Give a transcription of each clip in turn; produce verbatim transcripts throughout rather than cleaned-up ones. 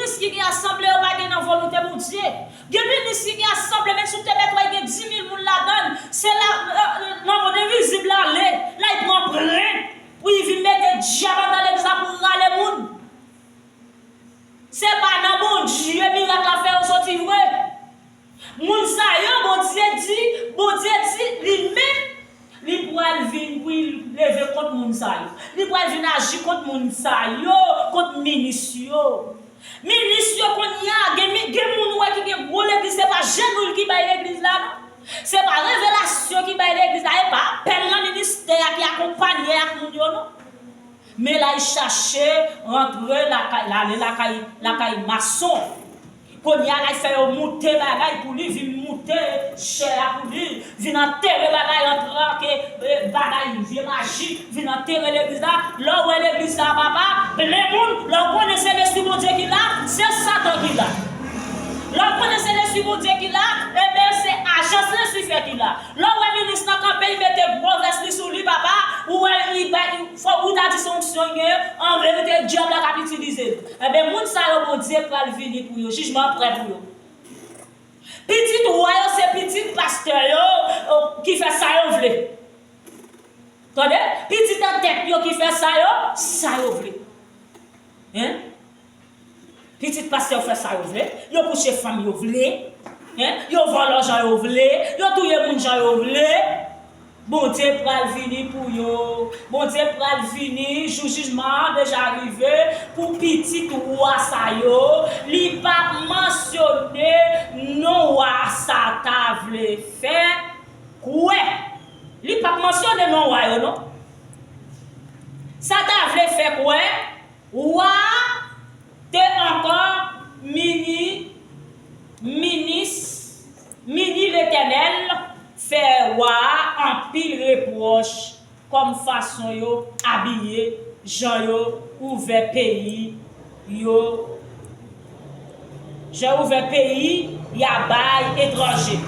minis ki gen asanble yo pa gen nan volonte Bondye. Gen minis ki gen asanble, menm si w te mèt wè gen di mil moun ladan l, se la, euh, nan mond envizib l ale, la l pran plen pou l vin mete dyab anndan legliz la pou l rale moun. Se pa nan Bondye mirak la fè yo soti vre. Moun sa yo, Bondye di, Bondye di li menm, li pral vin pou l leve kont moun sa yo. Li pral vin aji kont moun sa yo, kont minis yo. Minis yo kounye a, gen, mi- gen moun ou wè ki gen gwo legliz, se pa jenou l ki bay legliz la, non. Se pa revelasyon ki bay legliz la, e pa apèl nan ministè a ki akonpanye ak moun yo, non. Men l al chache rantre lakay, l ale lakay, lakay mason. Kounye a, l al fè yo moute bagay pou li, vin moute chè a pou li, vin antere bagay antanke, eh, bagay vye maji, vin antere legliz la. Lè w wè legliz la, papa, plen moun, lè w konnen se lespri Bondye ki la, se Satan ki la. Lè w konnen se lespri Bondye ki la, ebyen, se ajans Lisifè ki la. Lè w wè minis lan kanpe, li mete gwo vès li sou li, papa, ou wè li bay, fò ou ta di se onksyon l genyen, an verite, dyab la k ap itilize l. Ebyen, moun sa yo, Bondye pral vini pou yo, jijman an prè pou yo. Pitit wa yo se pitit pastè yo, o, ki fè sa yo vle. Tande? Pitit antèt yo ki fè sa yo, sa yo vle. Hein? Pitit pastè yo fè sa yo vle, yo kouche fanm yo vle, hein? Yo vòlò jan yo vle, yo touye moun jan yo vle. Bondye pral vini pou yo. Bondye pral vini, jou jijman an deja rive pou pitit wa sa yo. Li p ap mansyone non wa sa ta vle fè kwè. Li p ap mansyone non wa yo, non. Sa ta vle fè kwè, wa a te ankò mini, minis, mini Letènèl fè wa a anpil repwòch kòm fason yo abiye, jan yo ouvè peyi yo, jan yo ouvè peyi y a bay etranje.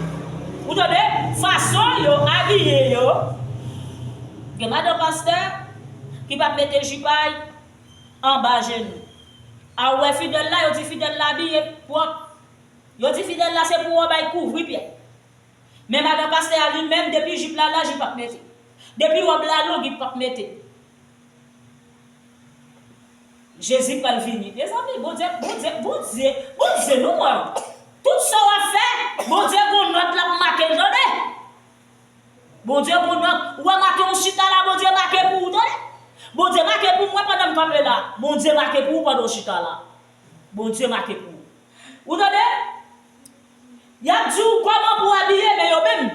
Ou tande? Fason yo abiye yo. Gen madan pastè ki p ap mete jip a l anba jenou. A ou wè fidèl la, yo di fidèl la abiye pwòp. Yo di fidèl la se pou wòb a l kouvri pyè. Men madan pastè a li menm, depi jip la laj, li p ap mete. Depi wòb la long, li p ap mete. Jezi pral vini. Mezanmi, Bondye, Bondye, Bondye, Bondye nou an. Tout sa w ap fè, Bondye gon nòt l ap make l, tande. Bondye gon nòt. Ou wè make yon chita la, Bondye make pou ou, tande. Bondye make pou mwen pandan m kanpe la. Bondye make pou ou pandan w chita la. Bondye make pou ou. Ou tande? Y ap di w kòman pou w abiye, men yo menm,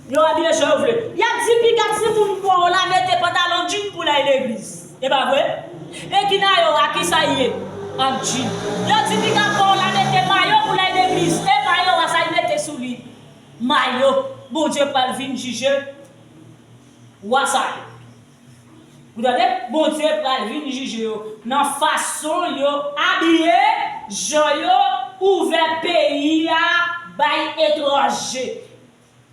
yo abiye jan yo vle. Y ap di piga timoun pa w la mete pantalon djin pou l al legliz. E pa vre? E ki mayo a, ki sa l ye? An djin. Yo di piga pa w la mete mayo pou l al legliz. E mayo a, sa l mete sou li? Mayo. Bondye pral vin jije wa sa yo. Ou tande? Bondye pral vin jije yo nan fason yo abiye, jan yo ouvè peyi a bay etranje.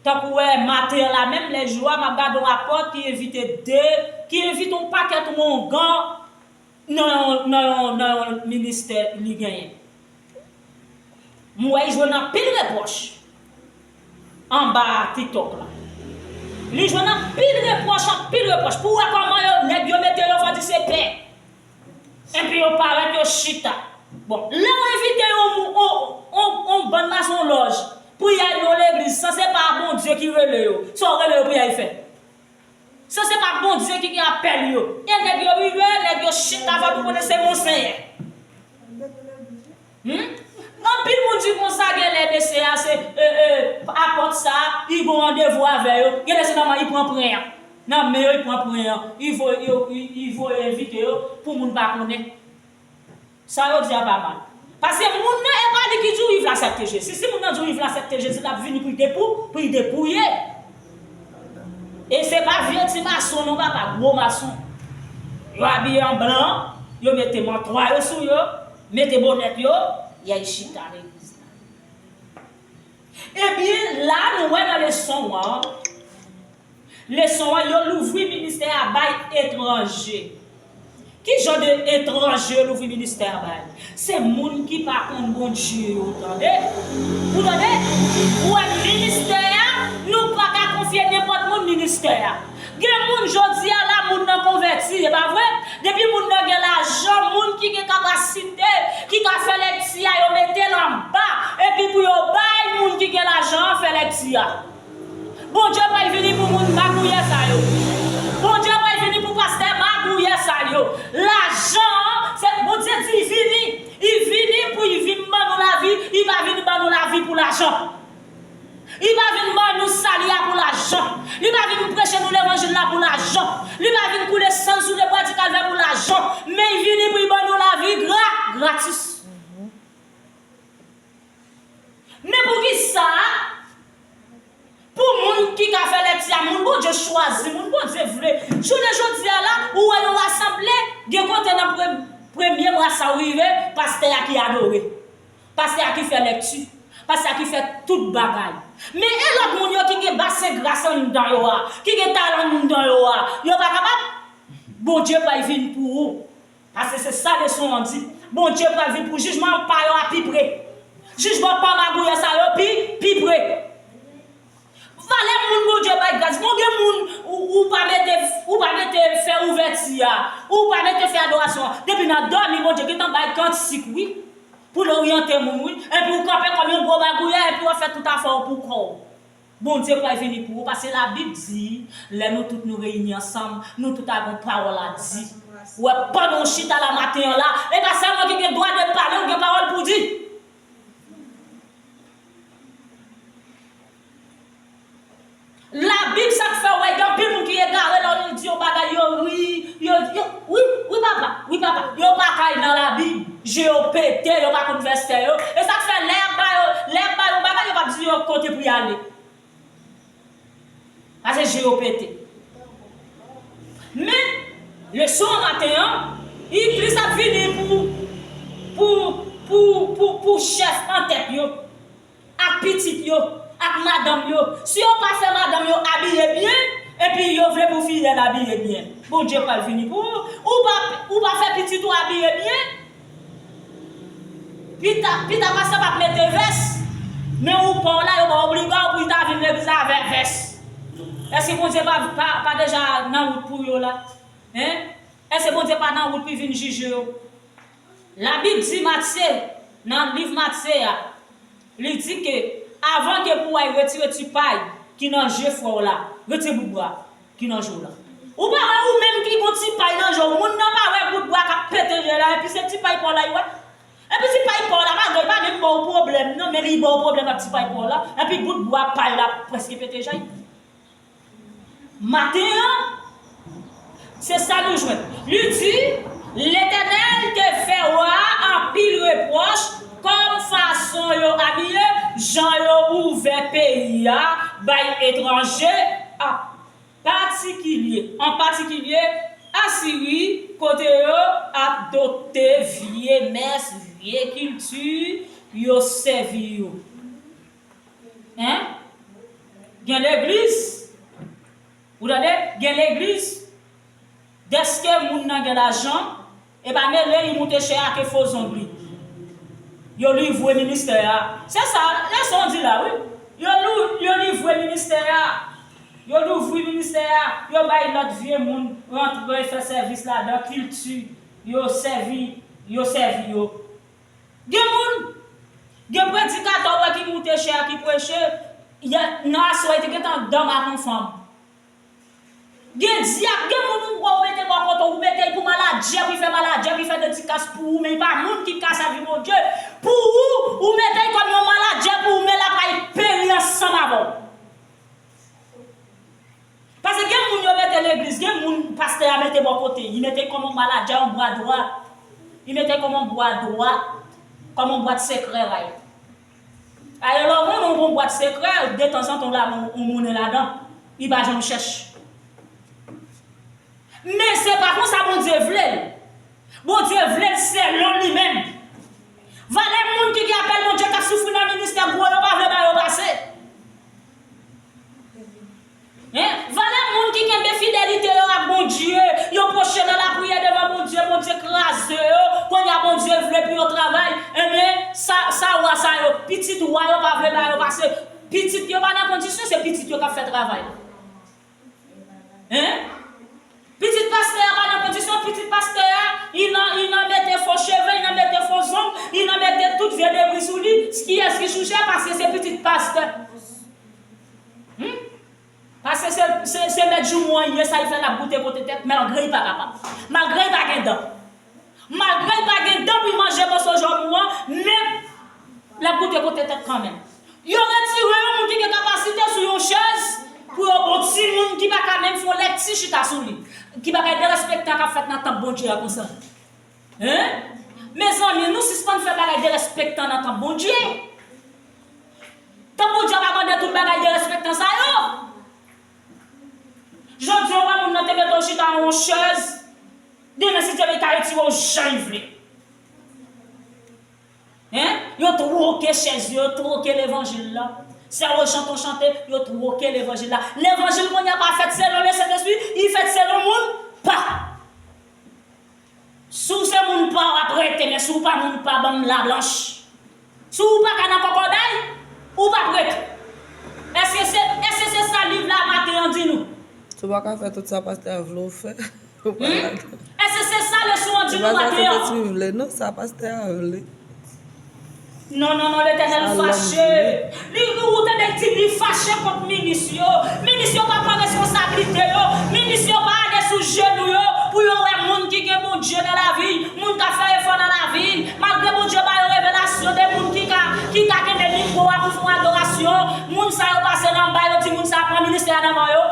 Tankou wè maten an la menm, lè jou a, m ap gade yon rapò ki envite de, ki envite yon pakèt wongan nan yon, nan yon, nan yon ministè li genyen. M wè li jwenn anpil repwòch anba TikTok la. Li jwenn anpil repwòch, anpil repwòch. Pou w wè kòman yo, nèg yo mete yo, fò di se pè. Epi yo parèt, yo chita. Bon, lè w envite yon, yon, yon, yon bann mason lòj pou y al nan legliz, san se pa Bondye ki rele yo, sa w rele yo pou y al fè? Sa se pa Bondye ki gen apèl yo. E nèg yo rive, nèg yo chita, fò nou konnen se Monsenyè. Hmm? Anpil moun di konsa, genlè mesye a se, e, e, apòt sa, li gon randevou avè yo. Genlè se nan men li pran pwen an. Nan men yo, li pran pwen an. Li voye, yo, li, li voye envite yo pou moun pa konnen. Sa yo di a pa mal. Paske moun nan, e pa li ki di w li vle aksepte Jezi. Si moun nan di w li vle aksepte Jezi, l ap vini pou l depou-, pou l depouye. E se pa vye ti mason non, papa, gwo mason. Yo abiye an blan, yo mete mantwa yo sou yo, mete bonèt yo, y al chita legliz la. Ebyen, la nou wè nan leson an, leson an, yo louvri ministè a bay etranje. Ki jan de etranje yo louvri ministè a bay? Se moun ki pa konn Bondye yo, tande. Ou tande? Ou wè ministè a, nou pa ka konfye nenpòt moun ministè a. Gen moun jodi a la, moun nan konvèti, e pa vre? Depi moun nan gen lajan, moun ki gen kapasite, ki ka fè lekti a, yo mete l anba, epi pou yo bay moun ki gen lajan an fè lekti a. Bondye pral vini pou moun magouyè sa yo. Bondye pral vini pou pastè magouyè sa yo. Lajan an, se Bondye di vini. Li vini pou li vin ban nou lavi, li pa vin ban nou lavi pou lajan. Li pa vin ban nou sali a pou lajan. Li pa vin preche nou levanjil la pou lajan. Li pa vin koule san l sou de bwa di kalvè pou lajan. Men li vini pou li ban nou lavi gra, gratis. Men poukisa pou moun ki ka fè lekti a, moun Bondye chwazi, moun Bondye vle? Jounen jodi a la, ou wè yon rasanble, gen kote nan pre- premye bras sa ou rive, pastè a ki adore. Pastè a ki fè lekti. Pastè a ki fè tout bagay. Men e lòt moun yo ki gen basen gras anndan yo a, ki gen talan anndan yo a, yo pa kapab? Bondye pral vin pou ou. Paske se sa leson an di. Bondye pral vin pou jijman pa yo a pi pre. Jijman pa magouyè sa yo pi, pi pre. Valè moun Bondye bay gras. Bon, gen moun ou, ou pa mete, ou pa mete fè ouvèti a, ou pa mete fè adorasyon an. Depi nan dòmi, Bondye gentan bay kantik, wi. Pou l oryante moun, wi. Epi ou kanpe kòm yon gwo magouyè, epi w ap fè tout afè w pou kò w. Bondye pral vini pou ou, paske Labib di, lè nou tout nou reyini ansanm, nou tout a gon pawòl a di. Ou wè, pandan w chita la maten an la, e pa sèlman ki gen dwa de pale, ou gen pawòl pou di. Labib, sa k fè w wè gen anpil moun ki egare lè w di yon bagay, yo ri, yo, yo, wi, wi papa, wi papa, yo pa kay nan Labib, je yo pete, yo pa konn vèsè yo. E sa k fè lè y ap ba yo, lè y ap ba yo bagay, yo p ap di yo kote pou y ale. Paske je yo pete. Men, leson an maten an, li plis ap vini pou, pou, pou, pou, pou chèf antèt yo, ak pitit yo, ak madanm yo. Si yo pa fè madanm yo abiye byen, epi yo vle pou fidèl abiye byen, Bondye pral vini pou ou. Ou pa, ou pa fè pitit ou abiye byen, Pita, pita pastè p ap mete vès, men ou pa w la, yo ba w obliga w pou w ta vin legliz la avè vès. Èske Bondye pa, pa, pa deja nan wout pou yo la? Hein? Èske Bondye pa nan wout pou l vin jije yo? Labib di Matye, nan liv Matye a, li di ke avan ke pou w al retire ti pay ki nan je frè w la, retire bout bwa ki nan je w la. Ou pa wè ou menm ki gon ti pay nan je w, moun nan pa wè bout bwa k ap pete je la, epi se ti pay pa w la l wè. Epi ti pay pa w la pa gen, pa menm ba w pwoblèm non, men li ba w pwoblèm ak ti pay pa w la, epi bout bwa pay la prèske pete je l. Maten an, se sa nou jwenn. Li di, Letènèl te fè wa a anpil repwòch kòm fason yo abiye, jan yo ouvè peyi a bay etranje, a patikilye, an patikilye Asiri, kote yo adopte vye mès, vye kilti, yo sèvi yo. Hein? Gen legliz. Ou tande? Gen legliz. Dèske moun nan gen lajan, e pa mele li moute chè a ke fo zong li. Yo livre ministè a. Se sa, leson di la, wi. Yo lou-, yo livre ministè a. Yo louvri ministè a. Yo bay lòt vye moun rantre fè sèvis ladan, kilti. Yo sèvi, yo sèvi yo. Gen moun, gen predikatè w wè ki moute chè a, ki preche, nan aswè li te gentan dòmi ak yon fanm. Gen dyak, gen moun ou wè ou mete bò kote w, ou mete l pou maladjè, pou l fè maladjè, pou l fè dedikas pou ou, men li pa moun ki ka sèvi Bondye. Pou ou, ou mete l kòm yon maladjè pou ou, men l ap al peri ansanm avè w. Paske gen moun yo mete legliz, gen moun pastè a mete bò kote, li mete l kòm yon maladjè, yon bwa dwat. Li mete l kòm yon bwa dwat, kòm yon bwat sekrè, right? Alò, lè w konnen w gon bwat sekrè, detanzantan w lage yon, yon monnen ladan, li pa janm chèch. Men se pa konsa Bondye vle l. Bondye vle l selon li menm. Valè moun ki gen apèl Bondye k ap soufri nan ministè gwo yo pa vle ba yo pase. Hein? Valè moun ki kenbe fidelite yo ak Bondye, yo pwoche nan lapriyè devan Bondye, Pitit wa yo pa vle ba yo pase. Pitit yo pa nan kondisyon, se pitit yo k ap fè travay. Hein? Pitit pastè a pa nan kondisyon, pitit pastè a, li nan, li nan mete fo cheve, li nan mete fo zong, li nan mete tout vye debri sou li. Kiyès ki sou chè? Paske se pitit pastè. Hmm? Paske se, se, se mèt joumou an li ye, sa l fè l ap goute pote tèt, malgre li pa kapab. Malgre li pa gen dan. Malgre l pa gen dan pou l manje moso janmou an, men l ap goute pote tèt kanmenm. Yo retire yon moun ki gen kapasite sou yon chèz pou yo bon timoun ki pa ka menm fè yon lèkti chita sou li, ki bagay derespektan k ap fèt nan tanp Bondye a konsa. Hein? Mezanmi, nou sispann fè bagay derespektan nan tanp Bondye. Tanp Bondye a pa mande tout bagay derespektan sa yo. Jodi a, w wè moun nan te mete w chita nan yon chèz, demen si Dye vle, li ka retire w jan li vle. Hein? Yo twoke chèz yo, yo twoke levanjil la. Sè yo chante, yo chante, yo twoke levanjil la. Levanjil kounye a pa fèt selon Lesentespri, li fèt selon moun pa. Si w se moun pa, w ap rete, men si w pa moun pa, ban m lablanch. Si w pa ka nan kòkòday, ou p ap rete. Èske se, èske se sa liv la maten an di nou? Si w pa ka fè tout sa pastè a vle w fè, ou pa ladan. Èske se sa leson an di nou maten an? Se pa sa Sentespri vle, non, sa pastè a vle. Non, non, non, Letènèl fache. Li, ou tande l di li fache kont minis yo. Minis yo pa pran responsablite yo. Minis yo pa ale sou jenou yo pou yo wè moun ki gen Bondye nan lavi, moun k ap fè efò nan lavi. Malgre Bondye ba yo revelasyon de moun ki ka, ki ka kenbe mikwo a pou fè yon adorasyon, moun sa yo pase nan anba yo, di moun sa pran ministè a nan men yo.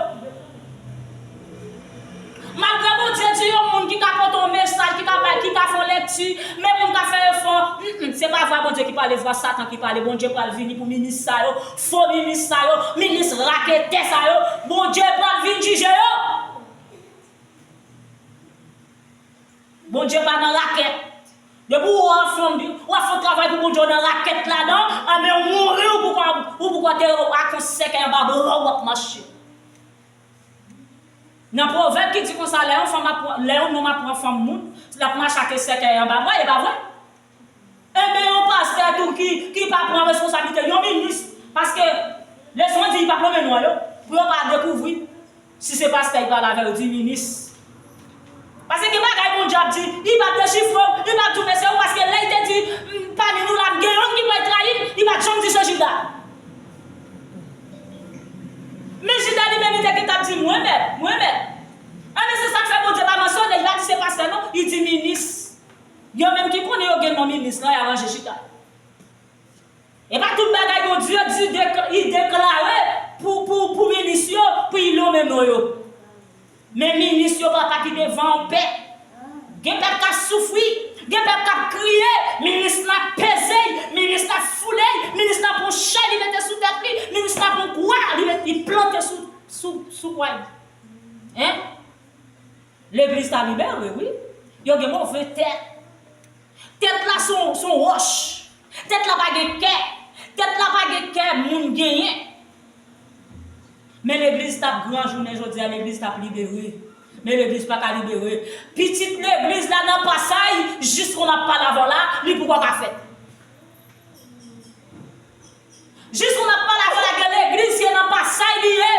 Malgre Bondye di yon moun ki ka pote yon mesaj, ki ka bay, ki ka fè yon lèkti, men moun ka fè efò, mm, mm, se pa vwa Bondye ki pale, vwa Satan ki pale. Bondye pral vini pou minis sa yo, fo minis sa yo, minis raketè sa yo. Bondye pral vin jije yo. Bondye pa nan rakèt. Depi w ap fè yon, w ap fè yon travay pou Bondye, w nan rakèt ladan, anben w mouri, ou poukò, ou poukò te ak yon sèkèy anba bra w ap mache. Nan pwovèb ki di konsa, lè yon fanm ap pran, lè yon nonm ap pran fanm moun, l ap mache ak sèkèy anba bra, e pa vre? Enben, yon pastè tou ki, ki pa pran responsablite, yon minis, paske leson an di li p ap nonmen non yo, pou yo pa dekouvri si se pastè li pale avè yo, di minis. Paske gen bagay Bondye ap di, li p ap dechifre w, li p ap di w men se ou, paske lè li te di, "M, pami nou la, m gen youn ki pral trayi m," li pa t janm di se Jida. Men Jida li menm, li te gentan ap di, "Mwen mèt, mwen mèt." Anben, se sa k fè Bondye pa mansyone, li pa di se pastè non, li di minis. Yo menm ki konnen yo gen non minis lan, y aranje chita. E pa tout bagay Bondye di, dek-, li deklare pou, pou, pou minis yo, pou li nonmen non yo. Men minis yo pa, pa ki devan anpè. Gen pèp k ap soufri, gen pèp k ap kriye, minis la peze l, minis la foule l, minis la pran chè li mete sou tèt li, minis la pran kwa li met, li plante sou, sou, sou kwa l. Hein? Legliz ta libere, wi. Yo gen move tèt. Tèt la se yon, se yon wòch. Tèt la pa gen kè. Tèt la pa gen kè moun genyen. Men legliz t ap gran jounen jodi a, legliz t ap libere. Men legliz pa ka libere. Pitit legliz la nan pasay, jis kon ap pale avè w la, li poko ka fèt. Jis kon ap pale avè w la, gen legliz, se nan pasay li ye.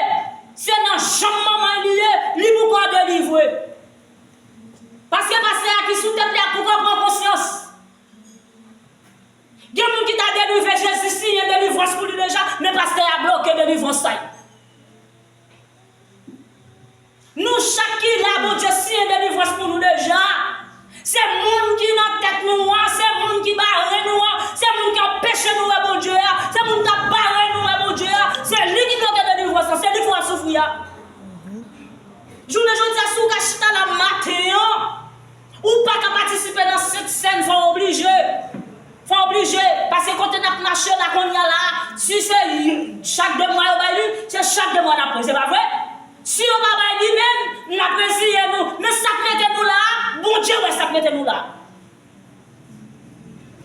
Se nan janm manman li ye, li poko delivre. Paske pastè a ki sou tèt li a poko pran konsyans. Gen moun ki ta delivre, Jezi siyen delivrans pou li deja, men pastè a bloke delivrans sa. Nou chak ki la, Bondye siyen delivrans pou nou deja. Se moun ki nan tèt nou an, se moun ki bare nou an, se moun ki anpeche nou wè Bondye a, se moun k ap bare nou wè Bondye a, se li ki bloke delivrans lan, se li ki fè w ap soufri a. Jounen jodi a, si w ka chita la maten an, ou pa ka patisipe nan Sent Sèn, fò w oblije. Fò w oblije. Paske kote n ap mache la kounye a la, si se chak de mwa yo bay li, se chak de mwa n ap pran. Se pa vre? Si yo pa bay li menm, n ap reziye nou. Men sa k mete nou la a, Bondye wè sa k mete nou la a.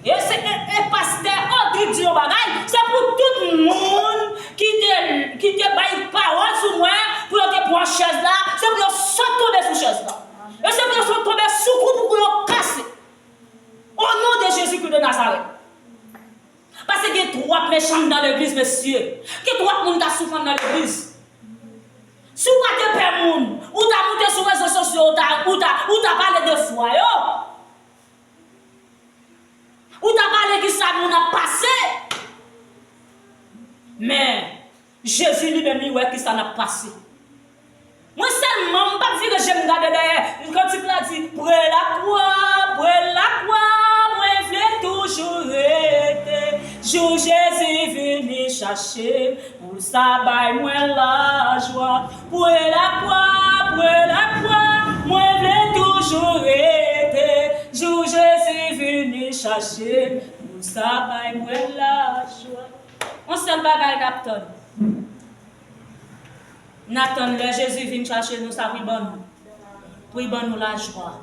E se, e, e pastè Odrik di yon bagay, se pou tout moun ki te, ki te bay pawòl sou mwen, pou yo te pran chèz la, se pou yo sot tonbe sou chèz la. E se pou yo sot tonbe sou kou pou kou yo kase. O non de Jezikri de Nazarèt. Paske gen Mechan anndan legliz, mesye. Gen twòp moun k ap soufri anndan legliz. Si w pa te pè moun, ou ta moute sou rezo sosyo, ou ta, ou ta, ou ta pale de fwa yo. Ou ta pale kisa moun ap pase. Men, Jezi li menm li wè kisa n ap pase. Mwen sèlman, m p ap vire je m gade dèyè. Kantik la di, pre lakwa, pre lakwa, mwen vle toujou rete. Jou Jezi vini chache m, pou sa bay mwen lajwa. Pre lakwa, pre lakwa, mwen vle toujou rete. Jou Jezi vini chache m, pou sa bay mwen lajwa. Yon sèl bagay n ap tann. N ap tann lè Jezi vin chache nou, sa pou l ban nou. Pou l ban nou lajwa.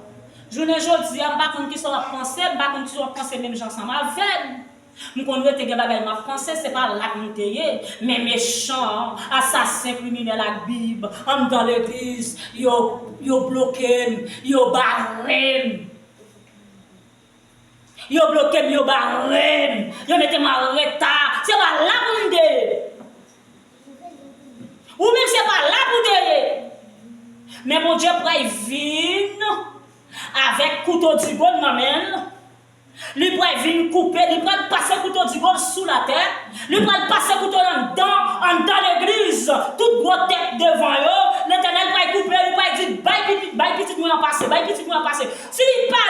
Jounen jodi a, m pa konn kisa w ap panse, m pa konn kisa w ap panse menm jan ansanm avè m. M konn rete gen bagay m ap panse, se pa la m te ye. Men mechan, asasen, kriminèl ak Bib, anndan legliz, yo, yo bloke m, yo bare m. Yo bloke m, yo bare m, yo mete m an reta. Se pa la pou m te ye. Ou menm se pa la pou w te ye. Men Bondye pral vin avèk kouto digo l nan men l. Li pral vin koupe, li pral pase kouto digo l sou latè. Li pral pase kouto l anndan, anndan legliz. Tout gwo tèt devan yo, Letènèl pral koupe, li pral di, bay pitit, bay pitit mwen an pase, bay pitit mwen an pase. Si li pa